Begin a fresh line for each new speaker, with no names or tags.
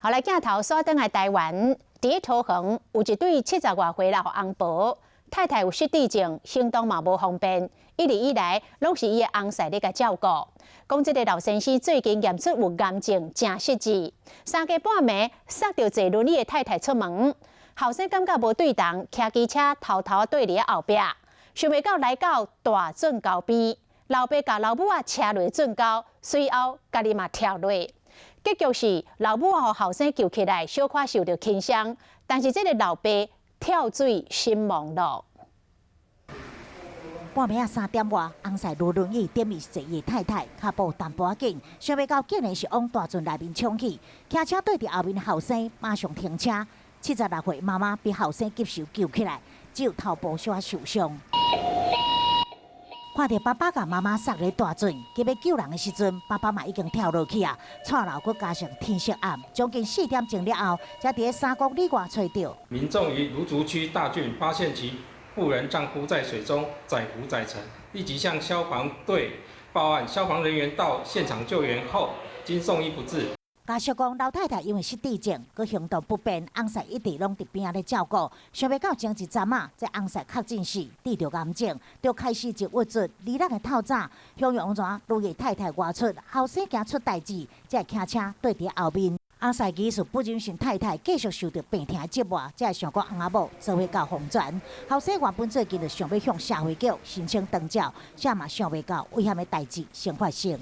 好來，鏡頭煞轉來台灣，佇桃園有一對七十外歲老翁婆，太太有失智症，行動嘛無方便，一直以來攏是伊的翁婿咧共照顧。講這个老先生最近驗出有癌症，誠失智，三更半暝捒著坐輪椅的太太出門，後生感覺無對動，騎機車偷偷綴佇後壁，想袂到來到大圳溝邊，老爸共老母仔車落圳溝，隨後家己嘛跳落。結局是老母仔予後生救起來，小可受著輕傷，但是這个老爸跳水身亡囉。
半暝仔3點外，翁婿輪輪椅頂面是坐伊太太，跤步淡薄仔緊，想袂到竟然是往大圳內面衝去，騎車綴佇後面後生馬上停車，76歲媽媽被後生及時救起來，只有頭部小可受傷。看著爸爸共媽媽捒咧大圳，急欲救人的時陣，爸爸嘛已經跳落去啊！蔡老閣加上天色暗，將近4點鐘了後，才佇3公里外揣著。
民眾於蘆竹區大圳發現其婦人丈夫在水中載浮載沉，立即向消防隊報案。消防人員到現場救援後，經送醫不治。
家屬講，老太太因為失智症，閣行動不便，翁婿一直攏佇邊仔咧照顧。想袂到前一陣仔，這翁婿確診是得著癌症，就開始一鬱卒。二日的透早，向陽泉女兒太太外出，後生驚出代誌，才會騎車綴佇後面。翁婿技術不忍心太太繼續受著病痛的折磨，才會想講翁仔某做伙到黃泉。後生原本最近就想欲向社會局申請長照，這嘛想袂到危險的代誌先發生。